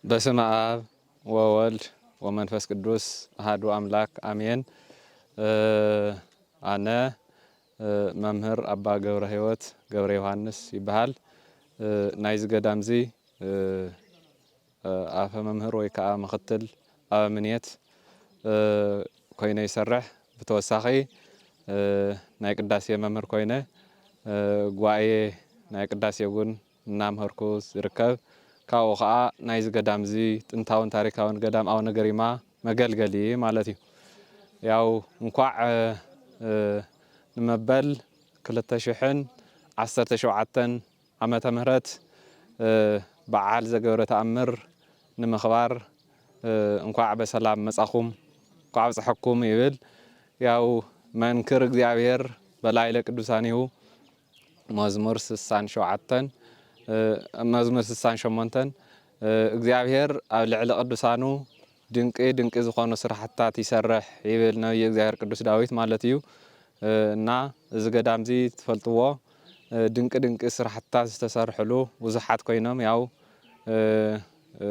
በስመ አብ ወወልድ ወመንፈስ ቅዱስ አሐዱ አምላክ አሜን። እ፣ ኣነ፣ እ፣ መምህር ኣባ ገብረ ሕይወት ገብረ ዮሃንስ ይበሃል። እ፣ ናይዚ ገዳምዚ፣ እ፣ እ፣ ኣፈ መምህር ወይ ከዓ ምኽትል ኣበምኔት፣ እ፣ ኮይነ ይሰርሕ። ብተወሳኺ፣ እ፣ ናይ ቅዳሴ መምህር ኮይነ፣ እ፣ ጉባኤ ናይ ቅዳሴ እውን እናምሀርኩ ዝርከብ፣ ካብኡ ኸዓ ናይዚ ገዳም እዚ ጥንታውን ታሪካውን ገዳም ኣቡነ ገሪማ መገልገሊ ማለት እዩ። ያው እንኳዕ፣ እ፣ እ፣ ንመበል ክልተ ሽሕን ዓሰርተ ሸውዓተን ዓመተ ምህረት፣ እ፣ በዓል ዘገብረ ተኣምር ንምኽባር፣ እ፣ እንኳዕ በሰላም መጻኹም፣ እንኳዕ ኣብጽሐኩም ይብል። ያው መንክር እግዚኣብሔር በላዕለ ቅዱሳኒሁ መዝሙር ስሳን ሸውዓተን፣ እ፣ መዝሙር ስሳን ሸሞንተን፣ እ፣ እግዚኣብሔር ኣብ ልዕሊ ቅዱሳኑ ድንቂ ድንቂ ዝኾኑ ስራሕትታት ይሰርሕ ይብል ነቢዩ እግዚኣብሔር ቅዱስ ዳዊት ማለት እዩ። እ፣ እና እዚ ገዳም እዚ ትፈልጥዎ፣ እ፣ ድንቂ ድንቂ ስራሕትታት ዝተሰርሕሉ ብዙሓት ኮይኖም፣ ያው፣ እ፣ እ፣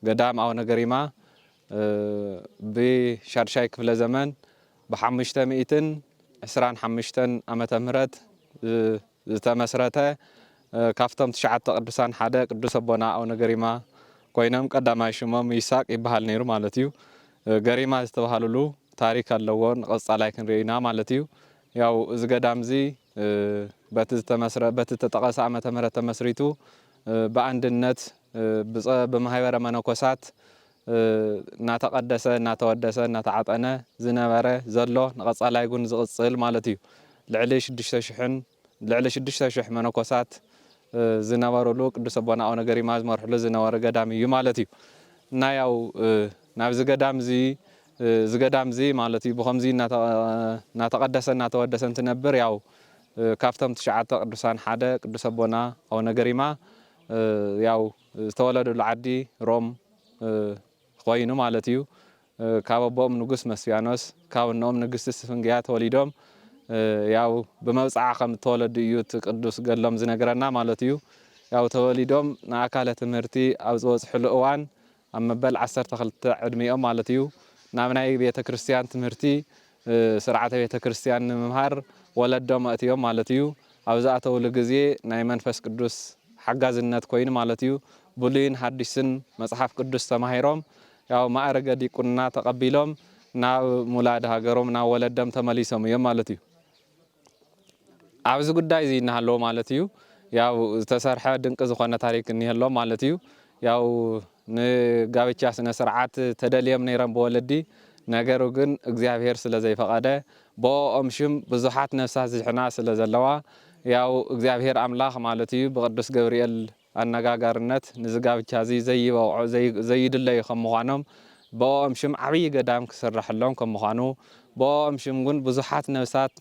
ገዳም ኣቡነ ገሪማ፣ እ፣ ብሻድሻይ ክፍለ ዘመን ብሓሙሽተ ሚእትን ዕስራን ሓሙሽተን ዓመተ ምህረት ዝ-፣ ዝተመስረተ፣ እ፣ ካብቶም ትሽዓተ ቅዱሳን ሓደ ቅዱስ ኣቦና ኣቡነ ገሪማ ኮይኖም ቀዳማይ ሽሞም ይሳቅ ይበሃል ነይሩ ማለት እዩ። እ፣ ገሪማ ዝተባሃሉሉ ታሪክ ኣለዎ፣ ንቐጻላይ ክንሪኦ ኢና ማለት እዩ። ያው እዚ ገዳም እዚ፣ እ፣ በቲ ዝተመስረ-፣ በቲ ዝተጠቐሰ ዓመተ ምህረት ተመስሪቱ፣ እ፣ ብኣንድነት፣ እ፣ ብጸ-፣ ብማህበረ መነኮሳት፣ እ፣ እናተቐደሰ፣ እናተወደሰ፣ እናተዓጠነ ዝነበረ ዘሎ ንቐጻላይ እውን ዝቕጽል ማለት እዩ። ልዕሊ ሽዱሽተ ሽሕን፣ ልዕሊ ሽዱሽተ ሽሕ መነኮሳት፣ እ፣ ዝነበሩሉ ቅዱስ ኣቦና ኣቡነ ገሪማ ዝመርሕሉ ዝነበረ ገዳም እዩ ማለት እዩ። እና ያው፣ እ፣ ናብዚ ገዳም እዚ፣ እ፣ እዚ ገዳም እዚ ማለት እዩ ብኸምዚ እናተ-፣ እናተቐደሰ እናተወደሰ እንትነብር ያው፣ እ፣ ካብቶም ትሽዓተ ቅዱሳን ሓደ ቅዱስ ኣቦና ኣቡነ ገሪማ፣ እ፣ ያው ዝተወለደሉ ዓዲ ሮም፣ እ፣ ኮይኑ ማለት እዩ። እ፣ ካብ ኣቦኦም ንጉስ መስፍያኖስ፣ ካብ እኖኦም ንግስቲ ስፍንግያ ተወሊዶም፣ እ፣ ያው ብመብጽዓ ከም እተወለዱ እዩ እቲ ቅዱስ ገድሎም ዝነግረና ማለት እዩ። ያው ተወሊዶም ንኣካለ ትምህርቲ ኣብ ዝበጽሕሉ እዋን ኣብ መበል ዓሰርተ ክልተ ዕድሚኦም ማለት እዩ ናብ ናይ ቤተ ክርስቲያን ትምህርቲ፣ እ፣ ስርዓተ ቤተ ክርስቲያን ንምምሃር ወለዶም ኣእትዮም ማለት እዩ። ኣብ ዝኣተውሉ ግዜ ናይ መንፈስ ቅዱስ ሓጋዝነት ኮይኑ ማለት እዩ። ብሉይን ሓዲስን መጽሓፍ ቅዱስ ተማሂሮም፣ ያው ማዕረገ ዲቁና ተቐቢሎም ናብ ሙላድ ሃገሮም፣ ናብ ወለዶም ተመሊሶም እዮም ማለት እዩ። ኣብዚ ጉዳይ እዚ እናሃለዎ ማለት እዩ፣ ያው ዝተሰርሐ ድንቂ ዝኾነ ታሪክ እኒሀሎም ማለት እዩ። ያው ንጋብቻ ስነ ስርዓት ተደልዮም ነይሮም ብወለዲ፣ ነገሩ ግን እግዚኣብሔር ስለ ዘይፈቐደ፣ ብኦም ሽም ብዙሓት ነፍሳት ዝድሕና ስለ ዘለዋ፣ ያው እግዚኣብሔር ኣምላኽ ማለት እዩ ብቅዱስ ገብርኤል ኣነጋጋርነት ንዚ ጋብቻ እዚ ዘይበቕዑ፣ ዘይ-፣ ዘይድለዩ ከም ምዃኖም፣ ብኦም ሽም ዓብዪ ገዳም ክስረሐሎም ከም ምዃኑ፣ ብኦም ሽም ግን ብዙሓት ነፍሳት፣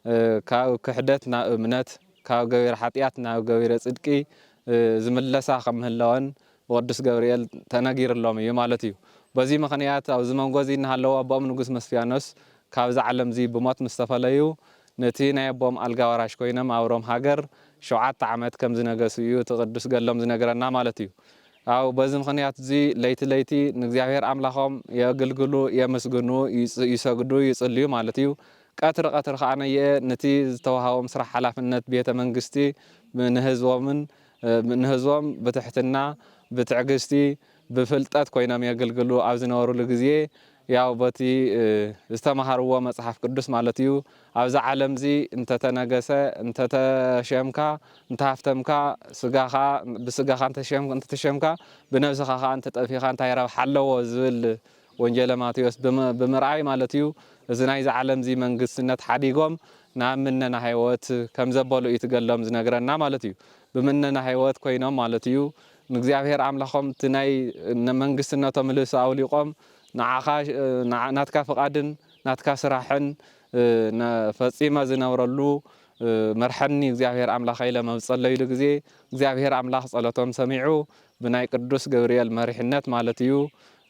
እ፣ ካብ ክሕደት ናብ እምነት፣ ካብ ገቢረ ሓጢኣት ናብ ገቢረ ጽድቂ፣ እ፣ ዝምለሳ ከም ምህለወን ብቅዱስ ገብርኤል ተነጊርሎም እዩ ማለት እዩ። በዚ ምኽንያት ኣብዚ መንጎ እዚ እናሃለዉ ኣቦኦም ንጉስ መስፍያኖስ ካብዚ ዓለም እዚ ብሞት ምስ ተፈለዩ፣ ነቲ ናይ ኣቦኦም ኣልጋ ወራሽ ኮይኖም ኣብ ሮም ሃገር ሸውዓተ ዓመት ከም ዝነገሱ እዩ እቲ ቅዱስ ገድሎም ዝነግረና ማለት እዩ። ኣብ በዚ ምኽንያት እዚ ለይቲ ለይቲ ንእግዚኣብሔር ኣምላኾም የግልግሉ፣ የመስግኑ፣ ይጽ-፣ ይሰግዱ፣ ይጽልዩ ማለት እዩ። ቀትሪ ቀትሪ ከኣ ነየአ ነቲ ዝተዋሃቦም ስራሕ ሓላፍነት ቤተ መንግስቲ ንህዝቦምን፣ እ፣ ንህዝቦም ብትሕትና፣ ብትዕግስቲ፣ ብፍልጠት ኮይኖም የግልግሉ ኣብ ዝነበሩሉ ግዜ፣ ያው በቲ ዝተማሃርዎ መጽሓፍ ቅዱስ ማለት እዩ። ኣብዛ ዓለምዚ እንተተነገሰ፣ እንተተሸምካ፣ እንተሃፍተምካ፣ ስጋኻ ብስጋኻ እንተሸም እንተተሸምካ፣ ብነብስኻ ኸኣ እንተጠፊኻ እንታይ ረብሓ ኣለዎ ዝብል ወንጌለ ማቴዎስ ብምርኣይ ማለት እዩ። እዚ ናይዚ ዓለምዚ መንግስትነት ሓዲጎም ናብ ምነና ህይወት ከም ዘበሉ እዩ እቲ ገድሎም ዝነግረና ማለት እዩ። ብምነና ህይወት ኮይኖም ማለት እዩ፣ ንእግዚኣብሔር ኣምላኾም እቲ ናይ መንግስትነቶም ልብሲ ኣውሊቖም፣ ንዓኻ ናትካ ፍቓድን ናትካ ስራሕን ፈጺመ ዝነብረሉ፣ መርሐኒ እግዚኣብሔር ኣምላኸይ ኢሎም ኣብ ዝጸለይሉ ግዜ፣ እግዚኣብሔር ኣምላኽ ጸሎቶም ሰሚዑ፣ ብናይ ቅዱስ ገብርኤል መሪሕነት ማለት እዩ፣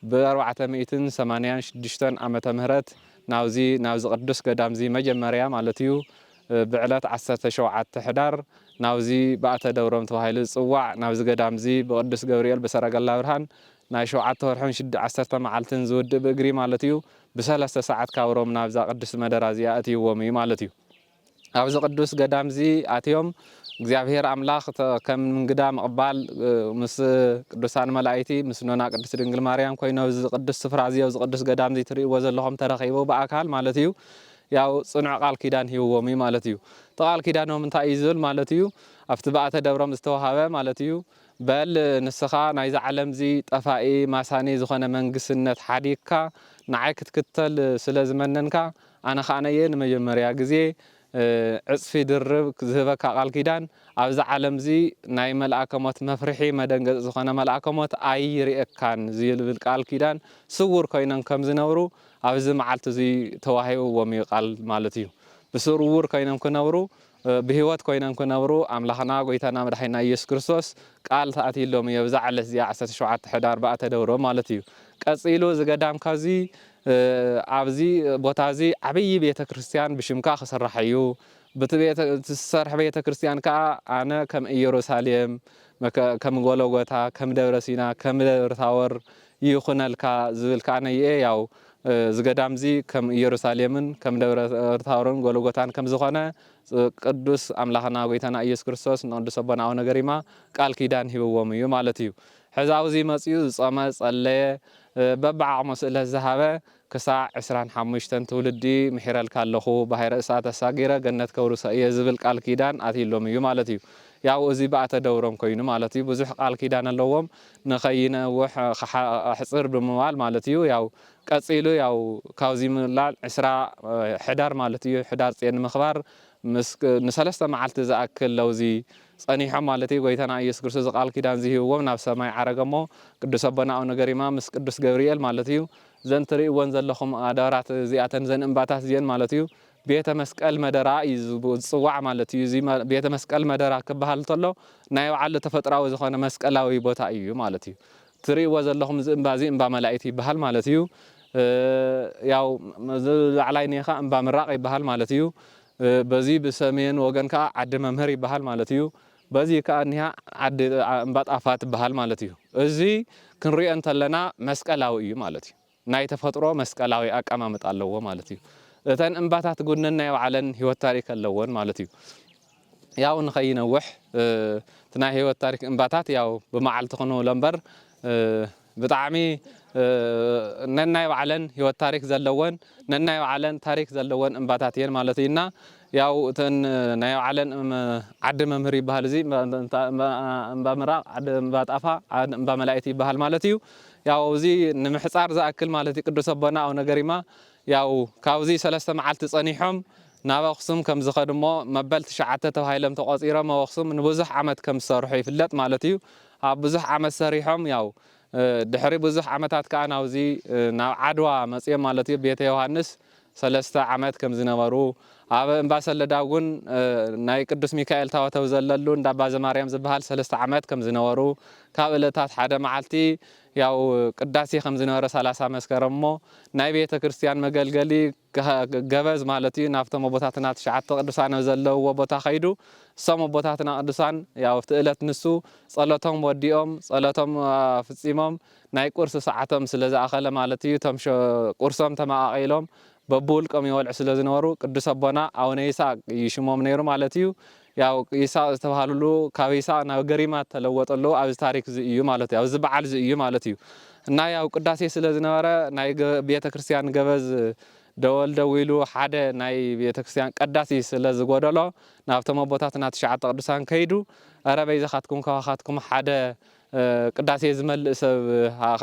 ብ ኣርባዕተ ሚእትን ሰማንያን ሽዱሽተን ዓመተ ምህረት ናብዚ፣ ናብዚ ቅዱስ ገዳምዚ መጀመርያ ማለት እዩ፣ ብዕለት ዓሰርተ ሸውዓተ ሕዳር ናብዚ ባእተ ደብሮም ተባሂሉ ዝጽዋዕ፣ ናብዚ ገዳምዚ ብቅዱስ ገብርኤል ብሰረገላ ብርሃን ናይ ሸውዓተ ወርሕን ሽድ-፣ ዓሰርተ መዓልትን ዝውድእ ብእግሪ ማለት እዩ፣ ብሰለስተ ሰዓት ካብ ሮም ናብዛ ቅድስቲ መደራ እዚኣ ኣእትይዎም እዩ ማለት እዩ። ኣብዚ ቅዱስ ገዳም እዚ ኣትዮም እግዚኣብሔር ኣምላኽ ተ-፣ ከም እንግዳ ምቕባል፣ እ፣ ምስ ቅዱሳን መላእክቲ፣ ምስ ኖና ቅድስት ድንግል ማርያም ኮይኑ ኣብዚ ቅዱስ ስፍራ እዚ፣ ኣብዚ ቅዱስ ገዳም እዚ ትርእይዎ ዘለኹም ተረኺቡ ብኣካል ማለት እዩ። ያው ጽኑዕ ቃል ኪዳን ሂብዎም እዩ ማለት እዩ። እቲ ቃል ኪዳኖም እንታይ እዩ ዝብል ማለት እዩ? ኣብቲ ብኣተ ደብሮም ዝተዋሃበ ማለት እዩ። በል ንስኻ ናይዚ ዓለም እዚ ጠፋኢ ማሳኒ ዝኾነ መንግስነት ሓዲግካ ንዓይ ክትክተል ስለ ዝመነንካ፣ ኣነ ኸኣ ነየ ንመጀመርያ ግዜ፣ እ፣ ዕጽፊ ድርብ ዝህበካ ቃል ኪዳን፣ ኣብዚ ዓለም እዚ ናይ መልኣከ ሞት መፍርሒ መደንገጺ ዝኾነ መልኣከ ሞት ኣይርእየካን ዝብል ቃል ኪዳን ስውር ኮይኖም ከም ዝነብሩ ኣብዚ መዓልቲ እዚ ተዋሂብዎም እዩ ቃል ማለት እዩ። ብስውር ኮይኖም ክነብሩ፣ እ፣ ብህይወት ኮይኖም ክነብሩ ኣምላኽና ጎይታና መድሓኒና ኢየሱስ ክርስቶስ ቃል ተኣትዩሎም እዩ። ኣብዛ ዕለት እዚኣ ዓሰርተ ሸውዓተ ሕዳር ብኣተ ደብሮም ማለት እዩ። ቀጺሉ እዚ ገዳም ካብዚ፣ እ፣ ኣብዚ ቦታ እዚ ዓብዪ ቤተ ክርስቲያን ብሽምካ ክስራሕ እዩ። ብቲ ቤተ-፣ እቲ ዝሰርሕ ቤተ ክርስቲያን ከኣ ኣነ ከም ኢየሩሳሌም፣ መከ-፣ ከም ጎለጎታ፣ ከም ደብረ ሲና፣ ከም ደብረ ታቦር ይኹነልካ ዝብል ከኣ ነይኤ። ያው፣ እ፣ እዚ ገዳም እዚ ከም ኢየሩሳሌምን ከም ደብረ ታቦርን ጎለጎታን ከም ዝኾነ፣ እ፣ ቅዱስ ኣምላኽና ጎይታና ኢየሱስ ክርስቶስ ንቅዱስ ኣቦና ኣቡነ ገሪማ ቃል ኪዳን ሂብዎም እዩ ማለት እዩ። ሕዚ ኣብዚ መጺኡ ዝጾመ፣ ዝጸለየ፣ እ፣ በብዓቕሙ ስእለት ዝሃበ፣ ክሳዕ ዕስራን ሓሙሽተን ትውልዲ ምሒረልካ ኣለኹ፣ ባሕረ እሳት ኣሳጊረ ገነት ከውርሶ እየ ዝብል ቃል ኪዳን ኣትዩሎም እዩ ማለት እዩ። ያው እዚ ብኣተ ደብሮም ኮይኑ ማለት እዩ። ብዙሕ ቃል ኪዳን ኣለዎም። ንኸይነውሕ፣ ክሓ-፣ ኣሕጽር ብምባል ማለት እዩ። ያው ቀጺሉ ያው ካብዚ ምላል ዕስራ ሕዳር ማለት እዩ፣ ሕዳር ጽዮን ንምኽባር ምስ፣ ንሰለስተ መዓልቲ ዝኣክል ለውዚ ጸኒሖም ማለት እዩ። ጎይታና ኢየሱስ ክርስቶስ እዚ ቃል ኪዳን ዝሂብዎም ናብ ሰማይ ዓረገ እሞ ቅዱስ ኣቦና ኣቡነ ገሪማ ምስ ቅዱስ ገብርኤል ማለት እዩ። እዘን ትርእይወን ዘለኹም ኣድባራት እዚኣተን፣ እዘን እምባታት እዚአን ማለት እዩ፣ ቤተ መስቀል መደራ እዩ ዝብ-፣ ዝጽዋዕ ማለት እዩ። እዚ መ-፣ ቤተ መስቀል መደራ ክበሃል እንተሎ ናይ ባዕሉ ተፈጥራዊ ዝኾነ መስቀላዊ ቦታ እዩ ማለት እዩ። ትርእይዎ ዘለኹም እዚ እምባ እዚ እምባ መላእክት ይበሃል ማለት እዩ። እ፣ ያው እዚ ላዕላይ እኒኤ ኸዓ እምባ ምራቕ ይበሃል ማለት እዩ። እ፣ በዚ ብሰሜን ወገን ከኣ ዓዲ መምህር ይበሃል ማለት እዩ። በዚ ከኣ እኒሃ ዓዲ፣ ኣ፣ እምባ ጣፋ ትበሃል ማለት እዩ። እዚ ክንሪኦ እንተለና መስቀላዊ እዩ ማለት እዩ። ናይ ተፈጥሮ መስቀላዊ ኣቀማምጣ ኣለዎ ማለት እዩ። እተን እምባታት ጉድነን ናይ ባዕለን ህይወት ታሪክ ኣለወን ማለት እዩ። ያው ንኸይነውሕ፣ እ፣ እቲ ናይ ህይወት ታሪክ እምባታት ያው ብመዓልቲ ክንውሎ እምበር፣ እ፣ ብጣዕሚ፣ እ፣ ነናይ ባዕለን ህይወት ታሪክ ዘለወን፣ ነናይ ባዕለን ታሪክ ዘለወን እምባታት እየን ማለት እዩ። እና ያው እተን ናይ ባዕለን እም-፣ ዓዲ መምህር ይበሃል። እዚ እምባ፣ እምባ፣ እምባ፣ እምባ ምራቕ፣ ዓዲ እምባ ጣፋ፣ ዓዲ እምባ መላእክት ይበሃል ማለት እዩ። ያው እዚ ንምሕጻር ዝኣክል ማለት እዩ። ቅዱስ ኣቦና ኣቡነ ገሪማ ያው ካብዚ ሰለስተ መዓልቲ ጸኒሖም ናብ ኣኽሱም ከም ዝኸዱ እሞ መበል ትሽዓተ ተባሂሎም ተቖጺሮም ኣብ ኣኽሱም ንብዙሕ ዓመት ከም ዝሰርሑ ይፍለጥ ማለት እዩ። ኣብ ብዙሕ ዓመት ሰሪሖም ያው፣ እ፣ ድሕሪ ብዙሕ ዓመታት ከኣ ናብዚ፣ እ፣ ናብ ዓድዋ መጺኦም ማለት እዩ። ቤተ ዮሃንስ ሰለስተ ዓመት ከም ዝነበሩ፣ ኣብ እምባ ሰለዳ እውን፣ እ፣ ናይ ቅዱስ ሚካኤል ታቦት ኣብ ዘለሉ እንዳ ኣባ ዘማርያም ዝበሃል ሰለስተ ዓመት ከም ዝነበሩ፣ ካብ ዕለታት ሓደ መዓልቲ ያው ቅዳሴ ከም ዝነበረ ሰላሳ መስከረም እሞ ናይ ቤተ ክርስቲያን መገልገሊ ገ-፣ ገበዝ ማለት እዩ ናብቶም ኣቦታትና ትሽዓተ ቅዱሳን ኣብ ዘለውዎ ቦታ ከይዱ እሶም ኣቦታትና ቅዱሳን ያው ኣብቲ ዕለት ንሱ ጸሎቶም ወዲኦም ጸሎቶም ኣፍጺሞም ናይ ቁርሲ ሰዓቶም ስለ ዝኣኸለ ማለት እዩ እቶም ሸ-፣ ቁርሶም ተመቓቒሎም በብውልቆም ይበልዑ ስለ ዝነበሩ ቅዱስ ኣቦና ኣቡነ ይስሐቅ እዩ ሽሞም ነይሩ ማለት እዩ። ያው ይስሐቅ ዝተባህልሉ ካብ ይስሐቅ ናብ ገሪማ ተለወጠሉ ኣብዚ ታሪክ እዚ እዩ ማለት እዩ። ኣብዚ በዓል እዚ እዩ ማለት እዩ። እና ያው ቅዳሴ ስለ ዝነበረ ናይ ገ-፣ ቤተ ክርስቲያን ገበዝ ደወል ደዊሉ ሓደ ናይ ቤተ ክርስቲያን ቀዳሲ ስለ ዝጎደሎ ናብቶም ኣቦታትና ትሽዓተ ቅዱሳን ከይዱ፣ "ኧረ በይዛኻትኩም ከባኻትኩም ሓደ፣ እ፣ ቅዳሴ ዝመልእ ሰብ፣ እ፣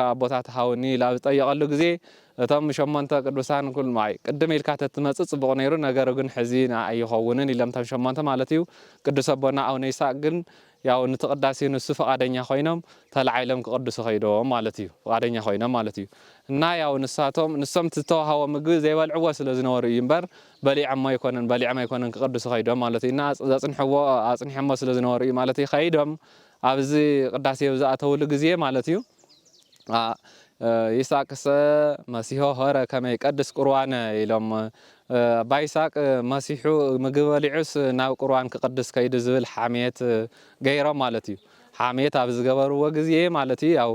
ኣቦታት ሃውኒ" ኢሉ ኣብ ዝጠየቐሉ ግዜ እቶም ሸሞንተ ቅዱሳን ኩል ማይ ቅድም ኢልካ ተትመጽእ ጽቡቕ ነይሩ፣ ነገሩ ግን ሕዚ ንኣ ኣይኸውንን ኢሎም እቶም ሸሞንተ ማለት እዩ። ቅዱስ ኣቦና ኣቡነ ይስሐቅ ግን ያው ነቲ ቅዳሴ ንሱ ፍቓደኛ ኮይኖም ተላዒሎም ክቕድሱ ከይዶም ማለት እዩ። ፍቓደኛ ኮይኖም ማለት እዩ። እና ያው ንሳቶም፣ ንሶም እቲ ዝተዋሃቦ ምግቢ ዘይበልዕዎ ስለ ዝነበሩ እዩ እምበር በሊዖሞ ኣይኮነን፣ በሊዖም ኣይኮነን ክቕድሱ ከይዶም ማለት እዩ። እና ኣጽ-፣ ዘጽንሕዎ፣ ኣጽኒሖሞ ስለ ዝነበሩ እዩ ማለት እዩ። ከይዶም ኣብዚ ቅዳሴ ኣብ ዝኣተውሉ ግዜ ማለት እዩ። አ፣ እ፣ "ይስሐቅሰ መሲሖ ሆረ ከመ ይቀድስ ቁርባነ" ኢሎም፣ እ፣ ኣባ ይስሐቅ መሲሑ ምግቢ በሊዑስ ናብ ቁርባን ክቕድስ ከይዱ ዝብል ሓሜት፣ እ፣ ገይሮም ማለት እዩ። ሓሜት ኣብ ዝገበርዎ ግዜ ማለት እዩ፣ ያው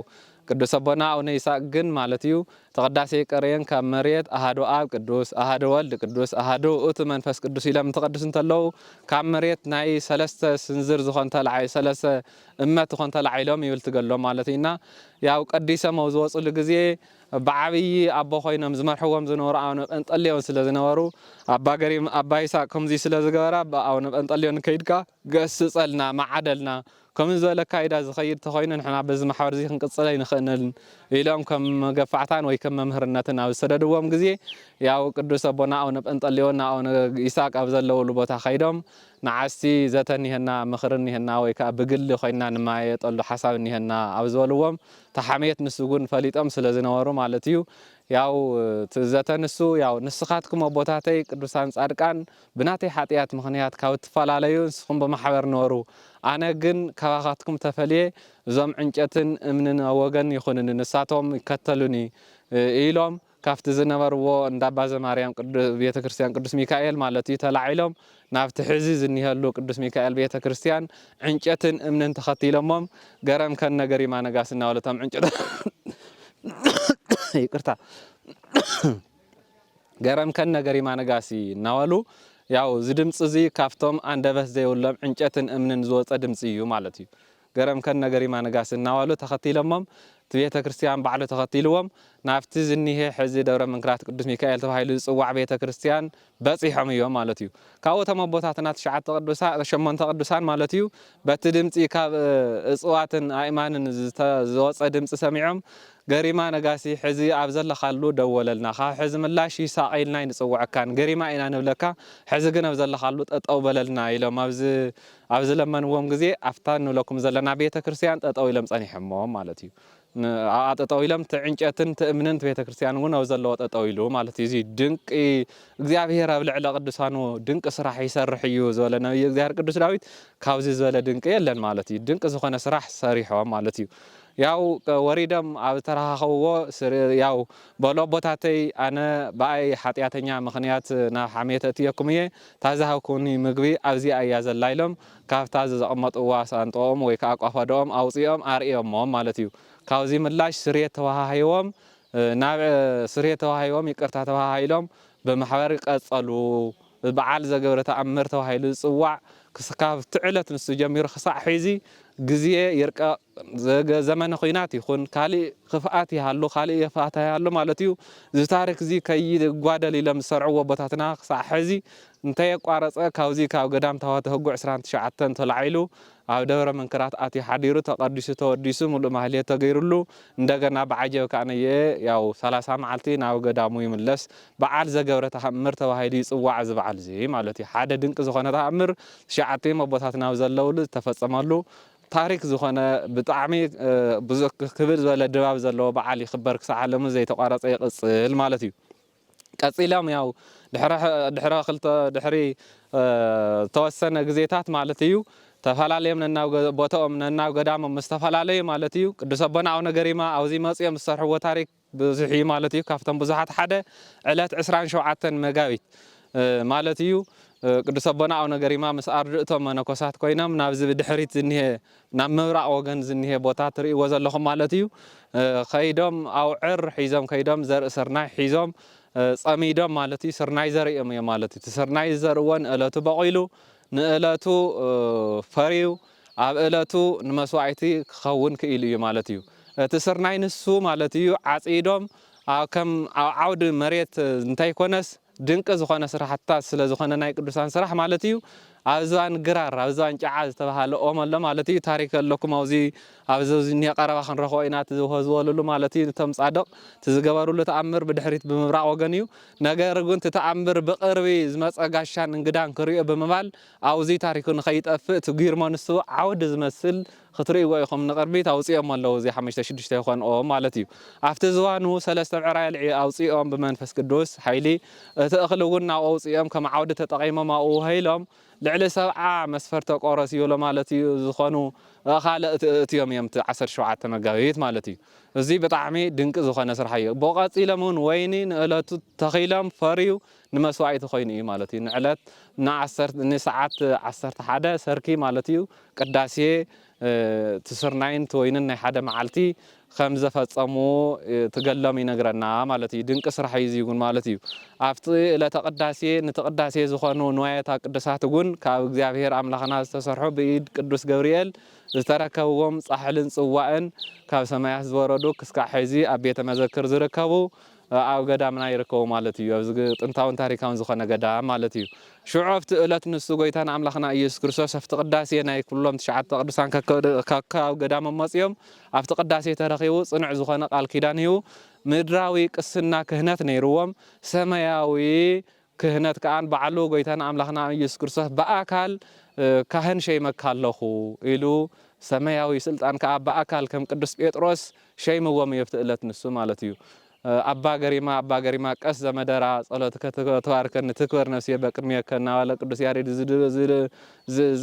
ቅዱስ ኣቦና ኣቡነ ይስሐቅ ግን ማለት እዩ፣ እቲ ቅዳሴ ቀርየን ካብ መሬት ኣሃዱ ኣብ ቅዱስ፣ ኣሃዱ ወልድ ቅዱስ፣ ኣሃዱ ውእቱ መንፈስ ቅዱስ ኢሎም እንትቐድሱ እንተለዉ፣ ካብ መሬት ናይ ሰለስተ ስንዝር ዝኾን ተላዒ-፣ ሰለስተ እመት ዝኾን ተላዒሎም ይብል ትገሎ ማለት እዩ። እና ያው ቀዲሶም ኣብ ዝወፅሉ ግዜ ብዓብዪ ኣቦ ኮይኖም ዝመርሕዎም ዝነበሩ ኣቡነ ጴንጠሌዎን ስለ ዝነበሩ፣ ኣባ ገሪም፣ ኣባ ይስሐቅ ከምዚ ስለ ዝገበራ፣ ኣባ ኣቡነ ጴንጠሌዎን ከይድካ ገስጸልና፣ መዓደልና፣ ከምዚ ዝበለ ኣካይዳ ዝኸይድ ተኾይኑ ንሕና በዚ ማሕበር እዚ ክንቅጽል ኣይንኽእልን ኢሎም ከም መገፋዕታን ወይ ከም መምህርነትን ኣብ ዝሰደድዎም ግዜ፣ ያው ቅዱስ ኣቦና ኣቡነ ጴንጠሌዎን ንኣቡነ ይስሐቅ ኣብ ዘለውሉ ቦታ ከይዶም፣ "ንዓስቲ ዘተ እኒሀና፣ ምኽሪ እኒሀና፣ ወይ ከኣ ብግሊ ኮይንና ንመያየጠሉ ሓሳብ እኒሀና" ኣብ ዝበልዎም፣ እቲ ሓሜት ንሱ እውን ፈሊጦም ስለ ዝነበሩ ማለት እዩ። ያው እቲ ዘተ ንሱ፣ ያው "ንስኻትኩም ኣቦታተይ ቅዱሳን ጻድቃን ብናተይ ሓጢኣት ምኽንያት ካብ እትፈላለዩ ንስኹም ብማሕበር ንበሩ፣ ኣነ ግን ካባኻትኩም ተፈልየ እዞም ዕንጨትን እምንን ኣብ ወገን ይኹንኒ፣ ንሳቶም ይከተሉኒ" ኢሎም ካብቲ ዝነበርዎ እንዳ ኣባ ዘማርያም ቅዱ-፣ ቤተ ክርስቲያን ቅዱስ ሚካኤል ማለት እዩ ተላዒሎም ናብቲ ሕዚ ዝኒሀሉ ቅዱስ ሚካኤል ቤተ ክርስቲያን ዕንጨትን እምንን ተኸቲሎሞም፣ "ገረምከነ ገሪማ ነጋሲ" እናበሉ እቶም ዕንጨት ይቅርታ፣ "ገረምከነ ገሪማ ነጋሲ" እናበሉ፣ ያው እዚ ድምፂ እዚ ካብቶም ኣንደበት ዘይብሎም ዕንጨትን እምንን ዝወፀ ድምፂ እዩ ማለት እዩ። "ገረምከነ ገሪማ ነጋሲ" እናበሉ ተኸቲሎሞም፣ እቲ ቤተ ክርስቲያን ባዕሉ ተኸቲልዎም ናብቲ ዝኒሄ ሕዚ ደብረ መንክራት ቅዱስ ሚካኤል ተባሂሉ ዝፅዋዕ ቤተ ክርስቲያን በፂሖም እዮም ማለት እዩ። ካብኡ እቶም ኣቦታትና ትሽዓተ ቅዱሳ-፣ ሸሞንተ ቅዱሳን ማለት እዩ፣ በቲ ድምፂ ካብ፣ እ፣ እፅዋትን ኣእማንን ዝተ-፣ ዝወፀ ድምፂ ሰሚዖም፣ "ገሪማ ነጋሲ፣ ሕዚ ኣብ ዘለኻሉ ደወለልና፣ ካብ ሕዚ ምላሽ ይሳቕ ኢልና ኣይንፅውዐካን፣ ገሪማ ኢና ንብለካ፣ ሕዚ ግን ኣብ ዘለኻሉ ጠጠው በለልና" ኢሎም ኣብዚ፣ ኣብ ዝለመንዎም ግዜ፣ ኣብታ ንብለኩም ዘለና ቤተ ክርስቲያን ጠጠው ኢሎም ጸኒሖሞ ማለት እዩ። ን-፣ ኣብኣ ጠጠው ኢሎም፣ እቲ ዕንጨትን እቲ እምንን እቲ ቤተ ክርስቲያን እውን ኣብ ዘለዎ ጠጠው ኢሉ ማለት እዩ። እዚ ድንቂ፣ "እግዚኣብሔር ኣብ ልዕሊ ቅዱሳኑ ድንቂ ስራሕ ይሰርሕ እዩ" ዝበለ ነቢይ እግዚኣብሔር ቅዱስ ዳዊት፣ ካብዚ ዝበለ ድንቂ የለን ማለት እዩ። ድንቂ ዝኾነ ስራሕ ሰሪሖም ማለት እዩ። ያው፣ ከ-፣ ወሪዶም ኣብ ዝተረኻኸብዎ ስር-፣ ያው፣ "በሉ ኣቦታተይ፣ ኣነ ብኣይ ሓጢኣተኛ ምኽንያት ናብ ሓሜት እትየኩም እየ፣ እታ ዝሃብኩኒ ምግቢ ኣብዚኣ እያ ዘላ" ኢሎም፣ ካብታ ዘቐመጥዋ ሳንጦኦም ወይ ከዓ ቋፋዶኦም ኣውፂኦም ኣርእዮሞም ማለት እዩ። ካብዚ ምላሽ ስርየት ተወሃሂዎም፣ እ፣ ናብ፣ እ፣ ስርየት ተወሃሂዎም፣ ይቅርታ ተወሃሂሎም ብማሕበር ቀጸሉ። በዓል ዘገብረ ተኣምር ተባሂሉ ዝጽዋዕ ክስ-፣ ካብቲ ዕለት ንሱ ጀሚሩ ክሳዕ ሕዚ ግዜ ይርቀቕ፣ ዘገ-፣ ዘመነ ኹናት ይኹን፣ ካልእ ክፍኣት ይሃሉ፣ ካልእ የፋታ ይሃሉ ማለት እዩ። እዚ ታሪክ እዚ ከይጓደል ኢሎም ዝሰርዕዎ ኣቦታትና ክሳዕ ሕዚ እንተየቋረጸ፣ ካብዚ ካብ ገዳም ታቦተ ህጉ ዕስራን ትሽዓተን ተላዒሉ ኣብ ደብረ መንክራት ኣትዩ ሓዲሩ፣ ተቐዲሱ፣ ተወዲሱ፣ ሙሉእ ማህሌት ተገይሩሉ፣ እንደገና ብዓጀብ ከኣ ነየ፣ ያው ሰላሳ መዓልቲ ናብ ገዳሙ ይምለስ። በዓል ዘገብረ ተኣምር ተባሂሉ ይጽዋዕ እዚ በዓል እዚ ማለት እዩ። ሓደ ድንቂ ዝኾነ ተኣምር ትሽዓተ ኣቦታትና ኣብ ዘለውሉ ዝተፈጸመሉ ታሪክ ዝኾነ ብጣዕሚ፣ እ፣ ብዙሕ ክብል ዝበለ ድባብ ዘለዎ በዓል ይኽበር፣ ክሳዕ ዓለሙ ዘይተቋረጸ ይቕጽል ማለት እዩ። ቀጺሎም ያው ድሕሪ ሕ-፣ ድሕሪ ክልተ፣ ድሕሪ፣ እ፣ ዝተወሰነ ግዜታት ማለት እዩ፣ ተፈላለዮም ነናብ ገ-፣ ቦታኦም ነናብ ገዳሞም ምስ ተፈላለዩ ማለት እዩ፣ ቅዱስ ኣቦና ኣቡነ ገሪማ ኣብዚ መጺኦም ዝሰርሕዎ ታሪክ ብዙሕ እዩ ማለት እዩ። ካብቶም ብዙሓት ሓደ ዕለት ዕስራን ሸውዓተን መጋቢት፣ እ፣ ማለት እዩ፣ እ፣ ቅዱስ ኣቦና ኣቡነ ገሪማ ምስ ኣርድእቶም መነኮሳት ኮይኖም ናብዚ ብድሕሪት ዝኒሄ፣ ናብ ምብራቕ ወገን ዝኒሄ ቦታ ትርእይዎ ዘለኹም ማለት እዩ። እ፣ ከይዶም ኣውዕር ሒዞም ከይዶም ዘርኢ ስርናይ ሒዞም፣ እ፣ ጸሚዶም ማለት እዩ። ስርናይ ዘሪኦም እዮም ማለት እዩ። እቲ ስርናይ ዝዘርእዎ ንእለቱ በቒሉ ንእለቱ ፈርዩ ኣብ እለቱ ንመስዋዕቲ ክኸውን ክኢሉ እዩ ማለት እዩ። እቲ ስርናይ ንሱ ማለት እዩ ዓጺዶም ኣብ ከም ኣብ ዓውዲ መሬት እንተይኮነስ ድንቂ ዝኾነ ስራሕትታት ስለ ዝኾነ ናይ ቅዱሳን ስራሕ ማለት እዩ። ኣብ ዝባን ግራር ኣብ ዝባን ጨዓ ዝተባሃለ ኦም ኣሎ ማለት እዩ። ታሪክ ኣለኩም ኣብዚ ኣብዚ እኒሀ ቀረባ ክንረኽቦ ኢና እቲ ዝበለሉ ማለት እዩ። እቶም ጻድቕ እቲ ዝገበሩሉ ተኣምር ብድሕሪት ብምብራቕ ወገን እዩ። ነገር ግን እቲ ተኣምር ብቕርቢ ዝመጸ ጋሻን እንግዳን ክርእዮ ብምባል ኣብዚ ታሪኩ ንኸይጠፍእ እቲ ጊርሞ ንሱ ዓውዲ ዝመስል ክትርእይዎ ኢኹም። ንቕድሚት ኣውጺኦም ኣለዉ። እዚ ሓሙሽተ ሽዱሽተ ይኾንኦ ማለት እዩ። ኣብቲ ዝባኑ ሰለስተ ብዕራይ ኣልዒ ኣውጺኦም ብመንፈስ ቅዱስ ሓይሊ እቲ እኽሊ እውን ናብኡ ኣውጺኦም ከም ዓውዲ ተጠቒሞም ኣብኡ ውሃ ኢሎም ልዕሊ ሰብዓ መስፈርተ ቆሮስ ይብሎ ማለት እዩ ዝኾኑ እኻለ እቲ እትዮም እዮም እቲ ዓሰርተ ሸውዓተ መጋቢት ማለት እዩ። እዚ ብጣዕሚ ድንቂ ዝኾነ ስራሕ እዩ። ብቐጺሎም እውን ወይኒ ንእለቱ ተኺሎም ፈርዩ ንመስዋዕቲ ኮይኑ እዩ ማለት እዩ። ንዕለት ንዓሰርተ ንሰዓት ዓሰርተ ሓደ ሰርኪ ማለት እዩ ቅዳሴ እቲ ስርናይን እቲ ወይንን ናይ ሓደ መዓልቲ ከም ዘፈጸሙ እቲ ገድሎም ይነግረና ማለት እዩ። ድንቂ ስራሕ እዩ እዚ እውን ማለት እዩ። ኣብቲ ዕለተ ቅዳሴ ነቲ ቅዳሴ ዝኾኑ ንዋያተ ቅድሳት እውን ካብ እግዚኣብሔር ኣምላኽና ዝተሰርሑ ብኢድ ቅዱስ ገብርኤል ዝተረከብዎም ጻሕልን ጽዋእን ካብ ሰማያት ዝወረዱ ክስካዕ ሕዚ ኣብ ቤተ መዘክር ዝርከቡ ኣብ ገዳምና ይርከቡ ማለት እዩ። ኣብዚ ጥንታውን ታሪካውን ዝኾነ ገዳም ማለት እዩ። ሽዑ ኣብቲ ዕለት ንሱ ጎይታን ኣምላኽና ኢየሱስ ክርስቶስ ኣብቲ ቅዳሴ ናይ ኩሎም ትሽዓተ ቅዱሳን ከከ ከከ ኣብ ገዳሞም መጺኦም ኣብቲ ቅዳሴ ተረኺቡ ጽኑዕ ዝኾነ ቃል ኪዳን ሂቡ ምድራዊ ቅስና ክህነት ነይርዎም ሰማያዊ ክህነት ከኣ ባዕሉ ጎይታና ኣምላኽና ኢየሱስ ክርስቶስ ብኣካል ካህን ሸይመካ ኣለኹ ኢሉ ሰማያዊ ስልጣን ከኣ ብኣካል ከም ቅዱስ ጴጥሮስ ሸይምዎም እዩ ኣብቲ ዕለት ንሱ ማለት እዩ። ኣባ ገሪማ ኣባ ገሪማ ቀስ ዘመደራ ጸሎትከ ትባርከኒ ትክበር ነፍስየ በቅድሜከ እናበለ ቅዱስ ያሬድ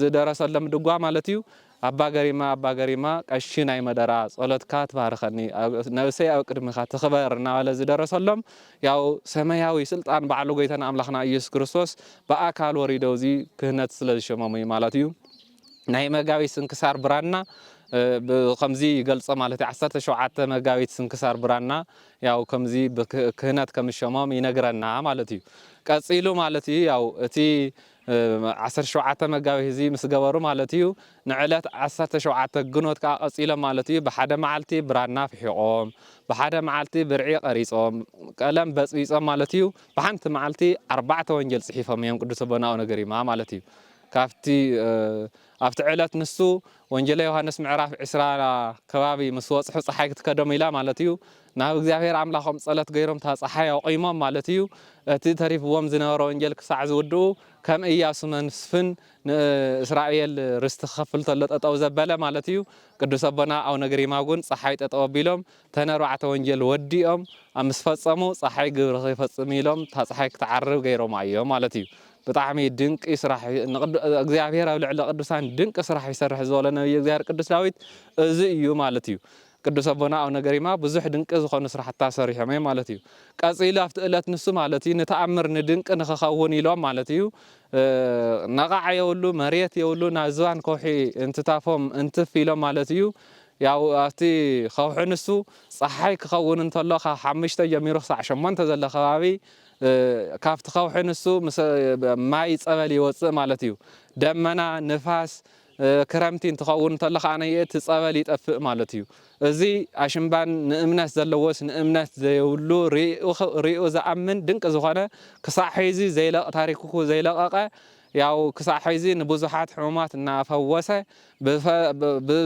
ዝደረሰሎም ድጓ ማለት እዩ። ኣባ ገሪማ ኣባ ገሪማ ቀሺ ናይ መደራ ጸሎትካ ትባርከኒ ነብሰይ ኣብ ቅድሚኻ ትኽበር እናበለ ዝደረሰሎም ያው ሰማያዊ ስልጣን ባዕሉ ጎይታና ኣምላኽና ኢየሱስ ክርስቶስ ብኣካል ወሪዶ እዚ ክህነት ስለ ዝሸመሙ እዩ ማለት እዩ። ናይ መጋቢት ስንክሳር ብራና ከምዚ ይገልጾ ማለት እዩ። ዓሰርተ ሸውዓተ መጋቢት ስንክሳር ብራና ያው ከምዚ ክህነት ከምሸሞም ይነግረና ማለት እዩ። ቀጺሉ ማለት እዩ ያው እቲ ዓሰርተ ሸውዓተ መጋቢት እዚ ምስ ገበሩ ማለት እዩ ንዕለት ዓሰርተ ሸውዓተ ግኖት ከዓ ቀጺሎም ማለት እዩ ብሓደ መዓልቲ ብራና ፍሒቖም ብሓደ መዓልቲ ብርዒ ቀሪጾም ቀለም በጽቢጾም ማለት እዩ ብሓንቲ መዓልቲ ኣርባዕተ ወንጀል ጽሒፎም እዮም ቅዱስ ኣቦና ኣቡነ ገሪማ ማለት እዩ። ካብቲ ኣብቲ ዕለት ንሱ ወንጌለ ዮሃንስ ምዕራፍ ዕስራ ከባቢ ምስ በጽሑ ጸሓይ ክትከዶም ኢላ ማለት እዩ ናብ እግዚኣብሔር ኣምላኾም ጸሎት ገይሮም እታ ጸሓይ ኣቑሞም ማለት እዩ እቲ ተሪፍዎም ዝነበረ ወንጌል ክሳዕ ዝውድኡ ከም እያሱ መስፍን ንእስራኤል ርስቲ ክኸፍል ተሎ ጠጠው ዘበለ ማለት እዩ። ቅዱስ ኣቦና ኣቡነ ገሪማ እውን ጸሓይ ጠጠው ኣቢሎም ተን ኣርባዕተ ወንጌል ወዲኦም ኣብ ምስ ፈጸሙ ጸሓይ ግብሪ ከይፈጽም ኢሎም እታ ጸሓይ ክትዓርብ ገይሮማ እዮም ማለት እዩ። ብጣዕሚ ድንቂ ስራሕ እግዚኣብሔር ኣብ ልዕሊ ቅዱሳን ድንቂ ስራሕ ይሰርሕ ዝበሎ ነብይ እግዚኣብሔር ቅዱስ ዳዊት እዚ እዩ ማለት እዩ። ቅዱስ ኣቦና ኣቡነ ገሪማ ብዙሕ ድንቂ ዝኾኑ ስራሕታ ሰሪሖም እዮም ማለት እዩ። ቀጺሉ ኣብቲ ዕለት ንሱ ማለት እዩ ንተኣምር ንድንቂ ንክኸውን ኢሎም ማለት እዩ ነቓዕ የብሉ መሬት የብሉ ናብ ዝባን ከውሒ እንትታፎም እንትፍ ኢሎም ማለት እዩ። ያው ኣብቲ ከውሒ ንሱ ፀሓይ ክኸውን እንተሎ ካብ ሓሙሽተ ጀሚሩ ክሳዕ ሸሞንተ ዘሎ ከባቢ ካብቲ ከውሒ ንሱ ምስ ማይ ፀበል ይወፅእ ማለት እዩ። ደመና ንፋስ ክረምቲ እንትኸውን እንተሎ ከዓ ነየ እቲ ፀበል ይጠፍእ ማለት እዩ። እዚ ኣሽምባን ንእምነት ዘለዎስ ንእምነት ዘይብሉ ሪኡ ዝኣምን ድንቂ ዝኾነ ክሳዕ ሕዚ ዘይለቕ ታሪክኩ ዘይለቐቐ ያው ክሳዕ ሕዚ ንብዙሓት ሕሙማት እናፈወሰ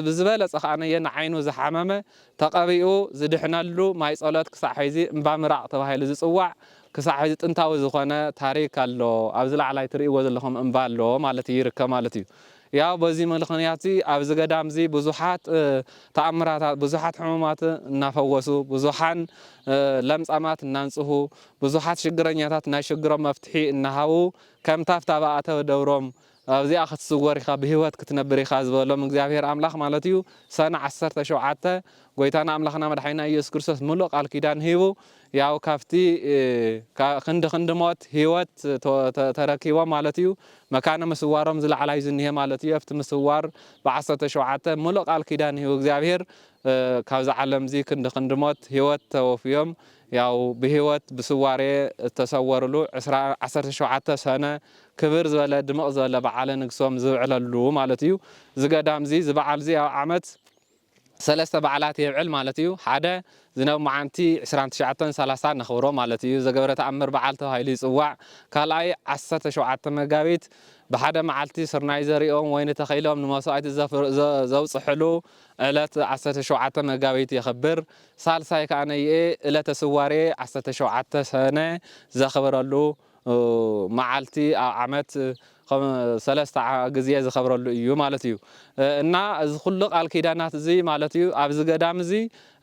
ብዝበለፀ ከዓ ነየ ንዓይኑ ዝሓመመ ተቐቢኡ ዝድሕነሉ ማይ ጸሎት ክሳዕ ሕዚ እምባ ምራቕ ተባሂሉ ዝጽዋዕ ክሳዕ ሕዚ ጥንታዊ ዝኾነ ታሪክ ኣሎ። ኣብዚ ላዕላይ ትርእይዎ ዘለኹም እምባ ኣሎ ማለት እዩ፣ ይርከብ ማለት እዩ። ያው በዚ ምኽንያት እዚ ኣብዚ ገዳም እዚ ብዙሓት ተኣምራታት፣ ብዙሓት ሕሙማት እናፈወሱ፣ ብዙሓን ለምጻማት እናንጽሁ፣ ብዙሓት ሽግረኛታት ናይ ሽግሮም መፍትሒ እናሃቡ ከምታ ኣብታ ብኣተወ ደብሮም ኣብዚኣ ክትስወር ኢኻ ብህይወት ክትነብር ኢኻ ዝበሎም እግዚኣብሔር ኣምላኽ ማለት እዩ። ሰነ ዓሰርተ ሸውዓተ ጎይታና ኣምላኽና መድሓኒና ኢየሱስ ክርስቶስ ምሉእ ቃል ኪዳን ሂቡ ያው ካብቲ እ፣ ካ- ክንዲ ክንዲ ሞት ህይወት ተ- ተ- ተረኪቦም ማለት እዩ። መካነ ምስዋሮም ዝለዓላ እዩ ዝኒሄ ማለት እዩ። ኣብቲ ምስዋር ብዓሰርተ ሸውዓተ ሙሉእ ቃል ኪዳን ይህቡ እግዚኣብሔር እ፣ ካብዚ ዓለም እዚ ክንዲ ክንዲ ሞት ህይወት ተወፍዮም ያው ብህይወት ብስዋሬ እተሰወርሉ ዕስራ ዓሰርተ ሸውዓተ ሰነ ክብር ዝበለ ድምቕ ዝበለ በዓለ ንግሶም ዝብዕለሉ ማለት እዩ። እዚ ገዳም እዚ እዚ በዓል እዚ ኣብ ዓመት ሰለስተ በዓላት የብዕል ማለት እዩ። ሓደ ዝነብ መዓንቲ ዕስራን ትሽዓተን ሰላሳን ነኽብሮ ማለት እዩ። ዘገብረ ተኣምር በዓል ተባሂሉ ይጽዋዕ። ካልኣይ ዓሰርተ ሸውዓተ መጋቢት ብሓደ መዓልቲ ስርናይ ዘሪኦም ወይኒ ተኺሎም ንመስዋእቲ ዘፍር- ዘ- ዘውጽሕሉ ዕለት ዓሰርተ ሸውዓተ መጋቢት የኽብር። ሳልሳይ ከኣ ነይኤ ዕለተ ስዋሬ ዓሰርተ ሸውዓተ ሰነ ዘኽብረሉ እ፣ መዓልቲ ኣብ ዓመት ከም ሰለስተ ዓ- ግዜ ዝኸብረሉ እዩ ማለት እዩ። እ፣ እና እዚ ኩሉ ቃል ኪዳናት እዚ ማለት እዩ ኣብዚ ገዳም እዚ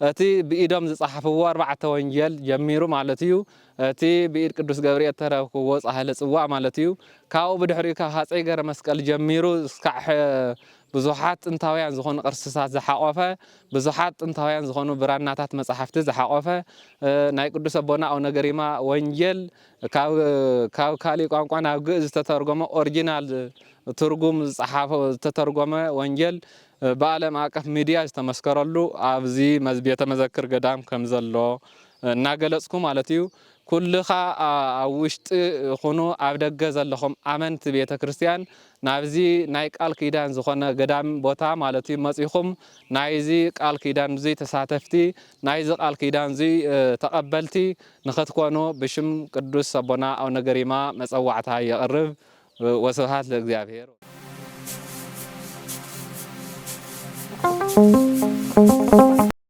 እቲ ብኢዶም ዝጸሓፍዎ ኣርባዕተ ወንጌል ጀሚሩ ማለት እዩ። እቲ ብኢድ ቅዱስ ገብርኤል ተረክብዎ ጻህለ ጽዋእ ማለት እዩ። ካብኡ ብድሕሪኡ ካብ ሃጸይ ገረ መስቀል ጀሚሩ እስካዕ ሐ- ብዙሓት ጥንታውያን ዝኾኑ ቅርስታት ዝሓቆፈ ብዙሓት ጥንታውያን ዝኾኑ ብራናታት መጻሕፍቲ ዝሓቆፈ እ፣ ናይ ቅዱስ ኣቦና ኣቡነ ገሪማ ወንጌል ካብ ካብ ካሊእ ቋንቋ ናብ ግእዝ ዝተተርጎመ ኦሪጂናል ትርጉም ዝጸሓፈ ዝተተርጎመ ወንጌል እ፣ ብዓለም ኣቀፍ ሚድያ ዝተመስከረሉ ኣብዚ መዝ- ቤተ መዘክር ገዳም ከም ዘሎ እናገለጽኩ ማለት እዩ። ኩልኻ ኣ- ኣብ ውሽጢ ይኹኑ ኣብ ደገ ዘለኹም ኣመንቲ ቤተ ክርስቲያን ናብዚ ናይ ቃል ኪዳን ዝኾነ ገዳም ቦታ ማለት እዩ መጺኹም ናይዚ ቃል ኪዳን እዚ ተሳተፍቲ ናይዚ ቃል ኪዳን እዚ እ፣ ተቐበልቲ ንኽትኮኑ ብሽም ቅዱስ ኣቦና ኣቡነ ገሪማ መጸዋዕታ የቕርብ። እ፣ ወስብሃት ለእግዚኣብሔር።